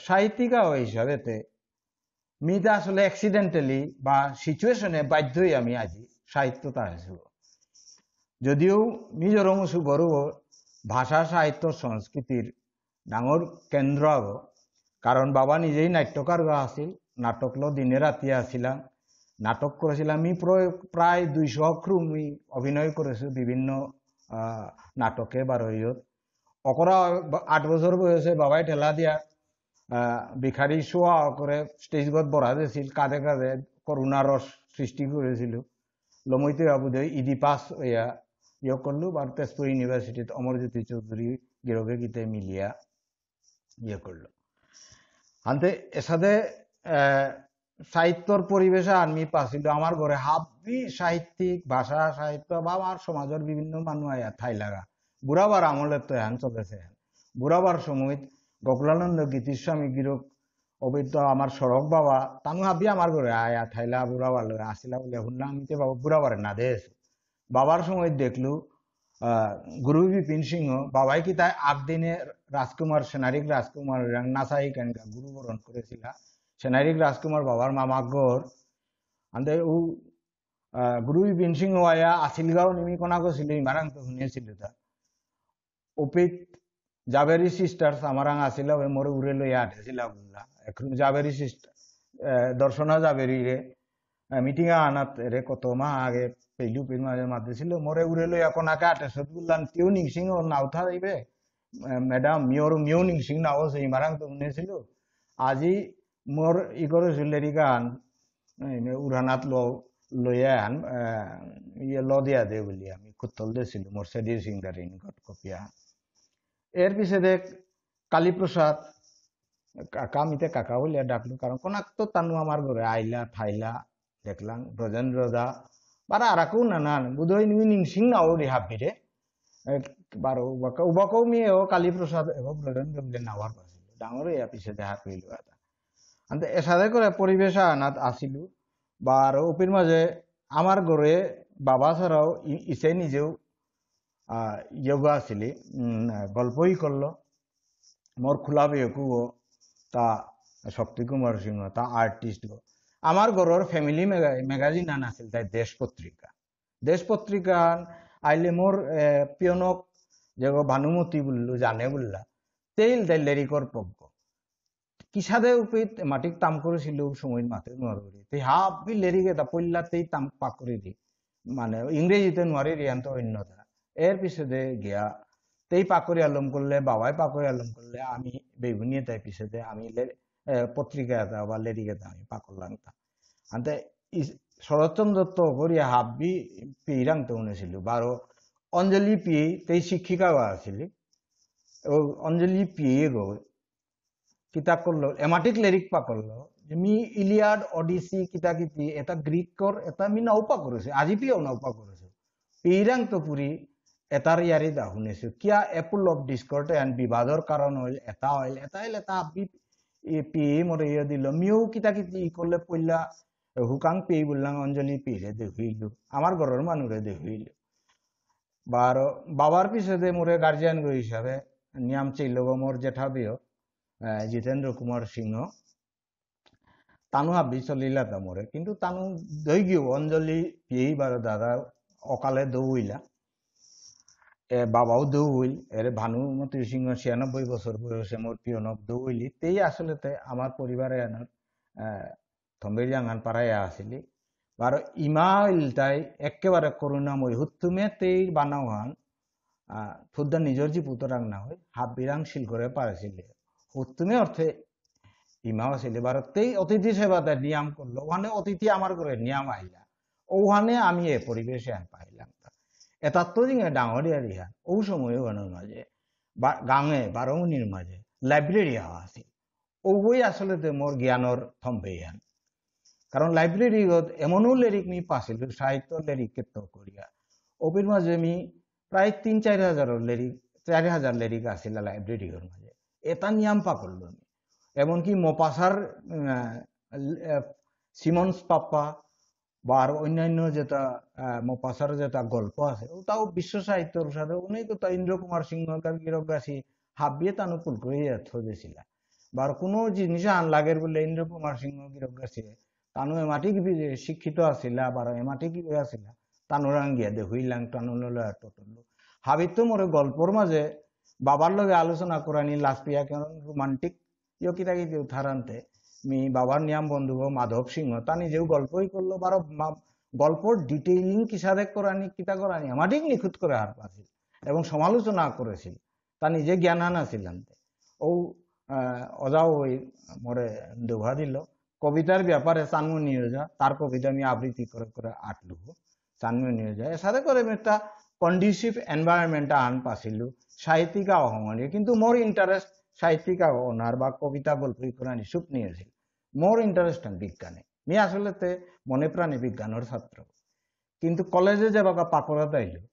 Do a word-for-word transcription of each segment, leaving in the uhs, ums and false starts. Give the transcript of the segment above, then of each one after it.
সাহিত্যিকা হিসাবেতে মি তা আসলে অ্যাক্সিডেন্টালি বা সিচুয়েশনে বাধ্য হয়ে আমি আজি সাহিত্যতা আছি। যদিও মি জরমসু গরব ভাষা, সাহিত্য, সংস্কৃতির ডাঙর কেন্দ্র আগ। কারণ বাবা নিজেই নাট্যকার আছিল, নাটকলো দিনে রাতিয়ে আছিলা, নাটক করেছিলাম। মি প্র-, প্রায় দুইশো অক্রু মি অভিনয় করেছি বিভিন্ন, আহ, নাটকে বা রইয়ত। অকরা বা-, আট বছর বয়সে বাবাই ঠেলা দিয়া, আহ, ভিখারি শোয়া করে স্টেজগত বড়া দিয়েছিল, কাঁধে কাঁধে করুণা রস সৃষ্টি করেছিল। লমইতে বাবু দে ইডি পাস হইয়া ইয়ে করলু, আর তেজপুর ইউনিভার্সিটিত অমরজ্যোতি চৌধুরী গিরকে গীতে মিলিয়া ইয়ে করলো। আনতে এসাদে, আহ, সাহিত্যর পরিবেশ আনমি পাছিল। আমার ঘরে হাবি সাহিত্যিক, ভাষা সাহিত্য বা আমার সমাজের বিভিন্ন মানুষ আয়া থাই লাগা। বুড়াবার আমলে তো এহান চলেছে। বুড়াবার সময় গোকুলানন্দ গীতিস্বামী গিরক অবৈধ আমার সড়ক বাবা, তানু হাবি আমার ঘরে আয়া থাইলা বুড়াবার লগে আসিলা বলে শুনলাম, আমি তো বাবা বুড়াবারে না দেশ। বাবার সময় দেখলু, আহ, গুরু বিপিন সিংহ, বাবাই কি তাই আগ দিনে রাজকুমার, সেনারিক রাজকুমার, নাসাই কানকা গুরু বরণ করেছিলা। সেনারিক রাজকুমার বাবার মামা ঘর। আন্দে ও, আহ, গুরু বিপিন সিংহ আয়া আসিলগাঁও নিমি কোনা গছিল, ইমারাং তো শুনেছিল তা। ওপিত জাবেরি সিস্টার্স আমারাং আসিলা, ওই মোরে উরে লইয়া আটেছিলা বুললা। এখন জাবেরি সিস্টার, আহ, দর্শনা জাবেরি রে, মিটিং আনাত রে কত মা আগে পেলু পিন মাঝে মাতেছিল, মোরে উরে লইয়া কোনাকে আটেছ বুললাম, তিউ নিংসিং ও নাও থা দিবে, ম্যাডাম, মিওর মিও নিংসিং নাও সেই মারাং তো শুনেছিল। আজি মোর ই করেছিল লেরিকান, এই মে উড়ানাত লো, লইয়া আন, আহ, ইয়ে ল দিয়া দে বলি আমি কুত্তল দেছিল, মোর সেডির সিং দারিন কট কপিয়া। এর পিছে দেখ কালীপ্রসাদ, কাকা, মিতে কাকা বুলিয়া ডাকলু, কারণ কোনাক তো তানু আমার ঘরে আইলা, থাইলা, দেখলাম, ব্রজেন্দ্র দা, বারা আরাকু নানান, বুধই নুই নিংসিং না ওরি হাবিরে, এ, বারো উবাকা, উবাকাও মিয়ে ও কালীপ্রসাদ, এগো ব্রজেন্দ্র বুলে নাওয়ার পাছিল, ডাঙর ইয়া পিছে দেখা কইলু আতা। আনতে এসাদে করে পরিবেশ আনাত আসিলু, বারো উপির মাঝে আমার ঘরে বাবা ছাড়াও ই-, ইসে নিজেও, আহ, যোগা আসিলি, উম, গল্পই করলো, মোর খোলা বেয়কুও তা শক্তি কুমার সিংহ, তা আর্টিস্ট গো। আমার ঘরর ফ্যামিলি মেগা-, ম্যাগাজিন আন আছিল, তাই দেশ পত্রিকা। দেশ পত্রিকা আন আইলে মোর, এ, পিয়নক যেগো ভানুমতি বুললু, জানে বুললা, তেইল তাই লেরিকর পগ্গ। কিসাদে উপিত মাটিক তাম করেছিল সময় মাতে নোয়ারি। তে হাবি লেরিক এটা পইলাতেই তাম পাকরি দি। মানে ইংরেজিতে নোয়ারি রিয়ান তো অন্যতা। এর পিছে দে গিয়া তেই পাকরি আলম করলে, বাবাই পাকরি আলম করলে, আমি বেগুনিয়ে তাই পিছে দে, আমি লে-, এ, পত্রিকা এটা বা লেরিক এটা আমি পাকরলাম তা। আনতে ইস-, শরৎচন্দ্র তো করিয়া হাবি পিরাং তো উনেছিল। বারো অঞ্জলি পিয়ে তেই শিক্ষিকা বা আছিল। ও অঞ্জলি পিয়ে গো কিতা করলো, এমাটিক লেরিক পাকরলো, যে মি ইলিয়াড, ওডিসি, কিতা কিতি, এটা গ্রিকর, এটা মি নাও পাকরেছে, আজি পিয়াও নাও পাকরেছে। পিরাং তো পুরি, এটার ইয়ারি দা শুনেছো, কিয়া এ পুল অফ ডিসকর্ড এন বিবাদর কারণ হইল, এটা হইল, এটা হইল, এটা আবি, এ পি মরে ইয়ে দিল, মিও কিতা কিতি ই করলে পইলা, হুকাং পি বললাম, অঞ্জলি পিরে দেখিল, আমার ঘরর মানুরে দেখিল। বারো, বাবার পিছে দে মোরে গার্জিয়ান গো হিসাবে, নিয়াম চেইল গো মোর জেঠা বিয়, আহ, জিতেন্দ্র কুমার সিংহ, তানু হাবি চলিলা তা মোরে, কিন্তু তানু দই গিয়েও অঞ্জলি পিয়েই বারো দাদা অকালে দৌইলা। এ, বাবাও দৌইল, এরে ভানুমতি সিংহ ছিয়ানব্বই বছর বয়সে মোর পিয়নক দৌইলি, তেই আসলে তে আমার পরিবারে আনার, আহ, থম্বেরিয়াং হান পারাইয়া আসিলি। বারো ইমা ইলতাই একেবারে করুণাময়, হুত্তুমে তেই বানাও হান, আহ, থুদ্দা নিজর জি পুতরাং না হই, হাবিরাং শিল করে পারেছিলে। হুত্তুমে অর্থে ইমাও আসিলে, বারো তেই অতিথি সেবা তাই নিয়াম করলো, ওখানে অতিথি আমার ঘরে নিয়াম আইলা। ওখানে আমি এ পরিবেশে আর পাইলাম। এটার তো জিঙে ডাঙরিয়া রিহা, ও সময় ওখানে মাঝে, বা-, গাঙে, বারো উনির মাঝে, লাইব্রেরি হওয়া আছে। ওগই আসলে তে মোর জ্ঞানর থম্বেইহান। কারণ লাইব্রেরিগত এমনও লেরিক মি পাছিল, সাহিত্য লেরিক কেত্ত করিয়া। ওপির মাঝে মি প্রায় তিন চার হাজার লেরিক, চার হাজার লেরিক আছিল লাইব্রেরিগর মাঝে। এটা নিয়াম পাকরলো মি। এমনকি মোপাসার, উম, আহ, সিমন্স পাপ্পা, বা আরো অন্যান্য যেটা, আহ, মোপাসার যেটা গল্প আছে, ওটাও বিশ্ব সাহিত্যর সাথে অনেক তা ইন্দ্র কুমার সিংহ গিরক গাছি হাবিয়ে তানু পুল করে থইছিলা। বারো কোনো জিনিস আন লাগের বুলে ইন্দ্র কুমার সিংহ গিরক গেছে, তানু এমাটিক বি-, শিক্ষিত আছিলা, বারো এমাটিক ইয়ে আছিলা, তানুরাং গিয়া দে হুইলাং, তানু ললে টটলু। হাবিত তো মোরে গল্পর মাঝে বাবার লগে আলোচনা করানি লাস্ট পিয়া কেন রোমান্টিক ইয় কিতা কিতি উদাহরণতে মি বাবার নিয়াম বন্ধু গো মাধব সিংহ, তা নিজেও গল্পই করলো, বারো মা-, গল্পর ডিটেইলিং কিসাদে করানি, কিতা করানি, আমাটিক নিখুঁত করে হার পাছিল এবং সমালোচনা করেছিল। তা নিজে জ্ঞানহান আছিল আনতে। ও, আহ, ওজাও ওই মোরে দোভা দিল। কবিতার ব্যাপারে চানমুনি ওজা, তার কবিতা আমি আবৃত্তি করে করে আটলু। চানমুনি ওজা। এসাদে করে আমি একটা কন্ডিসিভ এনভায়রনমেন্ট আন পাছিল, সাহিত্যিকা হঙনি। কিন্তু মোর ইন্টারেস্ট সাহিত্যিকা হনার বা কবিতা গল্প করানি সুপ নিয়ে আছিল। মোর ইন্টারেস্ট আমি বিজ্ঞানে। মি আসলে তে মনে প্রাণে বিজ্ঞানের ছাত্র। কিন্তু কলেজে যাবাকা পাকড়া তাইল,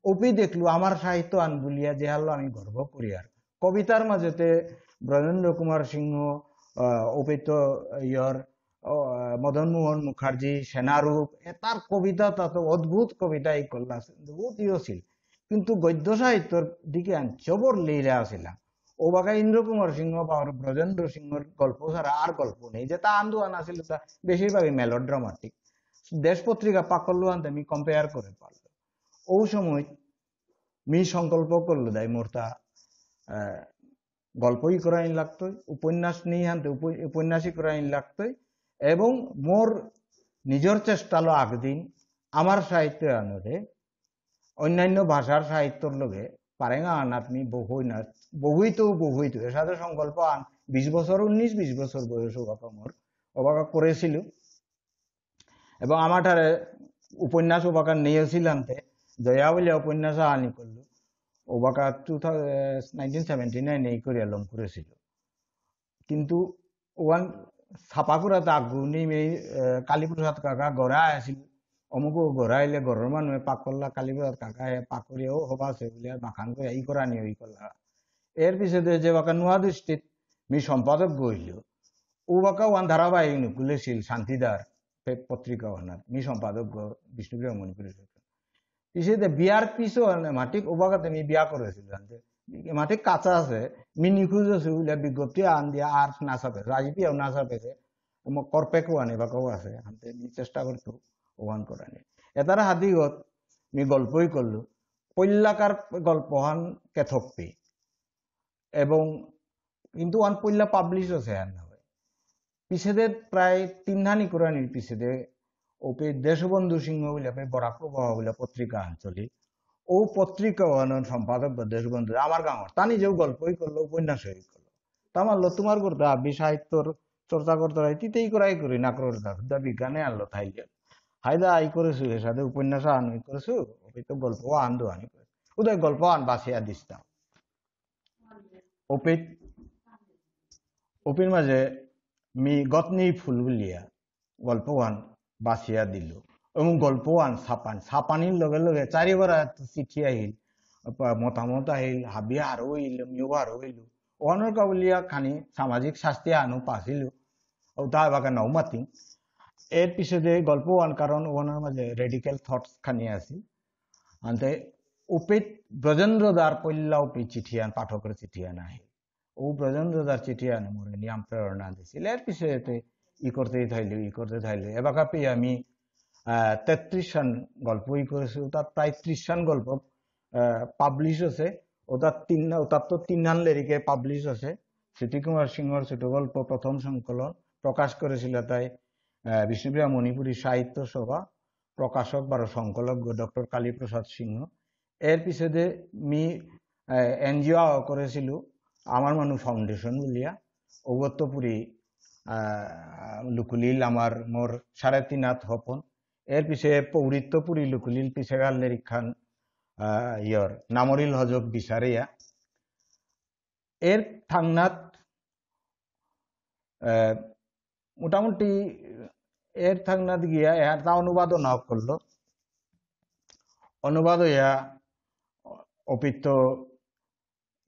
ওপি দেখলু আমার সাহিত্য আন বুলিয়া যে হারলো আমি গর্ব করি আর। কবিতার মাঝেতে ব্রজেন্দ্র কুমার সিংহ, আহ, ওপি তো ইয়র, ও, আহ, মদন মোহন মুখার্জি, সেনারূপ, এ তার কবিতা তা তো অদ্ভুত কবিতা এই করলা, বহুত ইয়ে ছিল। কিন্তু গদ্য সাহিত্যর দিকে আন জবর লেইরা আসিলাম। ওবাকা ইন্দ্র কুমার সিংহ বা ব্রজেন্দ্র সিংহর গল্প ছাড়া আর গল্প নেই, যে তা আন্দোলন আছিল তা বেশিরভাগই মেলোড্রামাটিক। দেশ পত্রিকা পাকড়লো আনতে আমি কম্পেয়ার করে পারলো। ও সময় মি সংকল্প করলো দাই মোরতা, আহ, গল্পই করাইন লাগতই, উপন্যাস নেই আনতে উপ-, উপন্যাসই করাইন লাগতই। এবং মোর নিজের চেষ্টালো আগদিন আমার সাহিত্য আনতে অন্যান্য ভাষার সাহিত্যর লগে পারেঙা আনাত মি বহুই না, বহুইতো, বহুইতো। এসাদে সংকল্প আন বিশ বছর, উনিশ বিশ বছর বয়স ওবাকা মোর, ওবাকা করেছিল। এবং আমার ঠারে উপন্যাস ওবাকা নিয়েছিল আনতে, জয়া বলিয়া উপন্যাস আনি করলো। ওবাকা two thousand, nineteen seventy nine এই করিয়া লম করেছিল। কিন্তু ওয়ান ছাপা করাত আগুনি মে, আহ, কালীপ্রসাদ কাকা গড়া আছিল। অমুক গড়া আইলে গড়র মানুষে পাকরলা কালীপ্রসাদ কাকা হে পাকরিয়া ও হবা আছে বুলিয়া মাখান করে ই করানি ওই করলা। এর পিছে যে বাকা নোয়া দৃষ্টিত মি সম্পাদক গইল। ও বাকা ওয়ান ধারাবাহিক নিকুলেছিল শান্তিদার পে-, পত্রিকা ওয়ানার। মি সম্পাদক গ-, বিষ্ণুপ্রিয়া মণিপুরী সরকার। পিছে দে বিয়ার পিছে ওয়ানে মাটিক ওবাকাতে মি বিয়া করেছিল আনতে। মাটিক কাঁচা আছে, মি নিখোঁজ আছে বুলিয়া বিজ্ঞপ্তি আন দিয়া আর না ছাপে, রাজনীতিও না ছাপে যে, ম-, করপেক ওয়ানে বাকাও আছে, আনতে মি চেষ্টা করতো ওয়ান করানি। এটার হাদিগত মি গল্পই করলো। পৈলাকার গল্পহান কেথকপি। এবং কিন্তু ওয়ান পৈলা পাবলিশ আছে আর না হয়। পিছেদে প্রায় তিনহানি করানির পিছেদে ওপে দেশবন্ধু সিংহ বুলে আপনি বরাক প্রবাহ বুলে পত্রিকা আঞ্চলিক। ও পত্রিকা ওয়ানোর সম্পাদক বা দেশবন্ধু আমার গাঁওর। তা নিজেও গল্পই করলো, উপন্যাস হয়ে করলো। তা মানলো তোমার করতে আবি সাহিত্যর চর্চা করতে হয়, তিতেই করাই করি না করতে হয়। তা বিজ্ঞানে আনলো থাইলে। হায়দা আই করেছু, এর সাথে উপন্যাস আনই করেছু, ওই তো গল্প আন্দো আনি করেছু। উদয় গল্প আন বাসিয়া দিস্তাম। ওপিত, ওপির মাঝে মি গতনি ফুল বুলিয়া গল্পহান বাসিয়া দিল। এবং গল্পহান ছাপান, ছাপানির লগে লগে চারিবার চিঠি আহিল, প-, মতামত আহিল, হাবি হারো হইল, মিও হারো হইল। ওহানর কাবুলিয়া খানি সামাজিক শাস্তি আনো পাছিল। ও তা বাকা নাও মাতিম। এর পিছে যে গল্পহান, কারণ ওহানর মাঝে রেডিক্যাল থটস খানি আছিল। আনতে ওপিত ব্রজেন্দ্র দার পল্লা ওপি চিঠিয়ান, পাঠকের চিঠিয়ান আহিল। ও ব্রজেন্দ্র দার চিঠিয়ান মোরে নিয়াম প্রেরণা দিছিল। এর পিছে এতে ই করতেই থাইলে, ই করতে থাইলে। এবাকা পেয়ে আমি, আহ, তেত্রিশ খান গল্প ই করেছি। ওটার প্রায় ত্রিশ খান গল্প, আহ, পাবলিশ আছে। ওটার তিন, ওটার তো তিন খান লেরিকে পাবলিশ আছে। স্মৃতি কুমার সিংহর ছোট গল্প প্রথম সংকলন প্রকাশ করেছিল তাই, আহ, বিষ্ণুপ্রিয়া মণিপুরী সাহিত্য সভা। প্রকাশক বারো সংকলক গ-, ডক্টর কালীপ্রসাদ সিংহ। এর পিছেদে মি, আহ, এনজিও করেছিল আমার মানু ফাউন্ডেশন বুলিয়া। ওগত্তপুরি, আহ, লুকুলিল আমার মোর সাড়ে তিন হাত হপন। এর পিছে পৌরিত্তপুরি লুকুলিল পিছেগাল লেরিকহান, আহ, ইয়র নামরিল হজক বিচারিয়া। এর থাংনাত, আহ, মোটামুটি এর থাংনাত গিয়া এর তা অনুবাদও না করলো। অনুবাদ হইয়া অপিত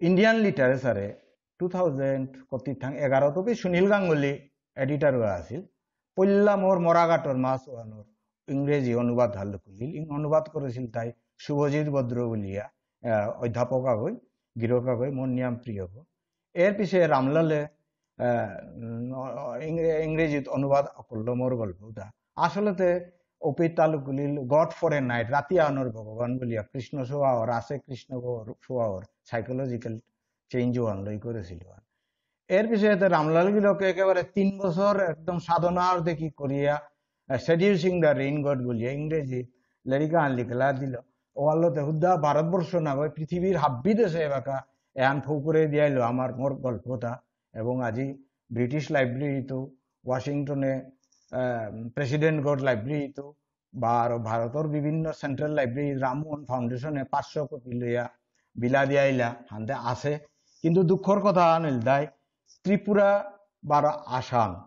ইন্ডিয়ান লিটারেচারে টু থাউজেন্ড কতি থাং এগারো তপি সুনীল গাঙ্গুলি এডিটর হয়ে আছিল। পল্লা মোর মরাঘাটর মাছ ওহানোর ইংরেজি অনুবাদ হাল খুলিল। ইং অনুবাদ করেছিল তাই শুভজিৎ ভদ্র বুলিয়া, আহ, অধ্যাপক আগই, গিরক আগই, মোর নিয়াম প্রিয় গো। এর পিছে রামলালে আহ, উম, অ-, অ-, ইংরে-, ইংরেজিত অনুবাদ করল মোর গল্পটা। আসলেতে অপিত তালুকুলিল God for a Night, রাতি আহানর ভগবান বুলিয়া কৃষ্ণ সোয়াওর আছে, কৃষ্ণ সোয়াওর psychological change ওহান লই করেছিল। এর পিছনে তো রামলাল গিরকে একেবারে তিন বছর একদম সাধনার দেখি করিয়া, আহ, Seducing the Rain God বুলিয়া ইংরেজি লেরিক আহান লিখলা দিল। ওহানলতে হুদ্দা ভারতবর্ষ না হয় পৃথিবীর হাব্বি দেশে এবাকা এহান ফৌকুরে দিয়াইলো আমার মোর গল্পটা। এবং আজি ব্রিটিশ লাইব্রেরিত, ওয়াশিংটনে, আহ, প্রেসিডেন্ট গড লাইব্রেরিত, বা আরো ভারতর বিভিন্ন সেন্ট্রাল লাইব্রেরি রামমোহন ফাউন্ডেশনে পাঁচশো কপি লইয়া বিলা দিয়াইলা হানতে আছে। কিন্তু দুঃখর কথা আহান ইলতাই ত্রিপুরা বা আসাম,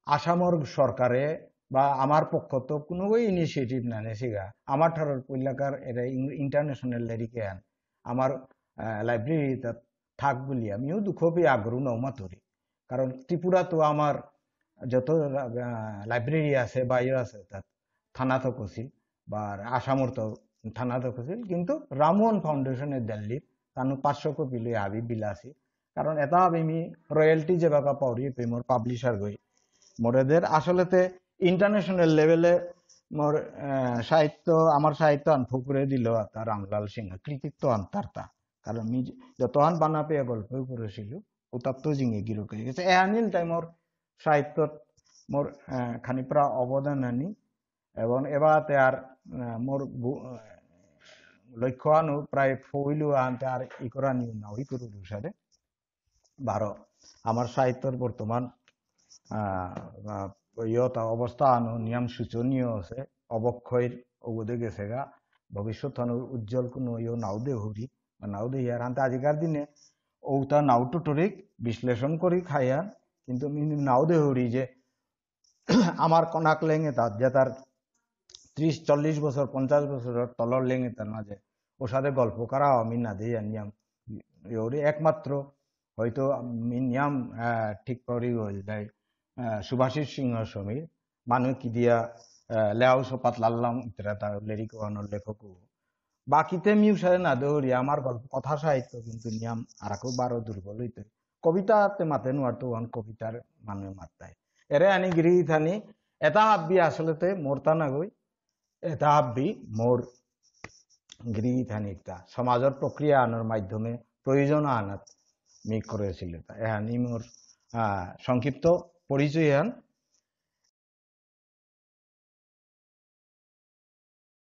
আসামর সরকারে বা আমার পক্ষত কোনো ইনিশিয়েটিভ না নেসিগা। আমার ঠারর পইলাকার এরে ইন-, ইন্টারন্যাশনাল লেরিক এহান আমার, আহ, লাইব্রেরিত থাক বুলি আমিও দুঃখ পেয়ে আগ্রহ নাও মাতুরি। কারণ ত্রিপুরা তো আমার যত, আহ, লাইব্রেরি আছে, বাইরে আছে, তাত থানা তো কছিল, বা আসামর তো থানা তো কছিল, কিন্তু রামমোহন ফাউন্ডেশনে দিল্লিত তানু পাঁচশো কপি লই হাবি বিলাসি। কারণ এটা হাবি মি রয়্যালটি যেবাকা পাউরি, পে মোর পাবলিশার গই। মোরেদের আসলেতে ইন্টারন্যাশনাল লেভেলে মোর, আহ, সাহিত্য, আমার সাহিত্য আন ফুকুরে দিল আতা রামলাল সিংহ, কৃতিত্ব আন তারতা। কারণ মি যতহান বানা পেয়ে গল্প করেছিল, ও তার তো জিঙে গিরক হয়ে গেছে। এ আনিল তাই মোর সাহিত্যত মোর, আহ, খানি প্রা অবদান আনি। এবং এবাতে আর, আহ, মোর বু-, আহ, লক্ষ্য আনু প্রায় ফইলু আনতে আর ইকরানি নাও ইকরু দুসারে। বারো, আমার সাহিত্যর বর্তমান, আহ, আহ, ইয়তা অবস্থা আনু নিয়ম শোচনীয় আছে, অবক্ষয়ের অবধে গেছে গা, ভবিষ্যৎ আনু উজ্জ্বল কোনো ইয় নাও দেহুরি, বা নাও দেহিয়ার আনতে আজিকার দিনে ঔতা নাও টুটুরিক বিশ্লেষণ করি খাইয়ান, কিন্তু মি নাও দেহুরি যে আমার কনাক লেঙে তাত যে তার ত্রিশ, চল্লিশ বছর, পঞ্চাশ বছরর তলর লেঙে তার মাঝে ওর সাথে গল্প করা আমি না দিয়ে নিয়াম। ওরে একমাত্র হয়তো আমি নিয়াম, আহ, ঠিক করি হইল তাই, আহ, সুভাষিস সিংহ সমীর, মানু কি দিয়া, আহ, লেয়াও সোপাত লাল্লাম ইত্যাদি তার লেরিক ওহানর লেখক। বাকিতে মিউ সাথে না দৌড়ি আমার গল্প কথা সাহিত্য কিন্তু নিয়াম আর বারো দুর্বল হইতে। কবিতাতে মাতে নোয়ার তো ওহান কবিতার মানে মাত্তায়। এরে আনি গিরি থানি, এটা হাব্বি আসলেতে মোরতা না গই, এটা হাব্বি মোর গিরি থানি একটা সমাজর প্রক্রিয়া আনার মাধ্যমে প্রয়োজন আনাত মি করেছিল। এহানি মোর, আহ, সংক্ষিপ্ত পরিচয় হান।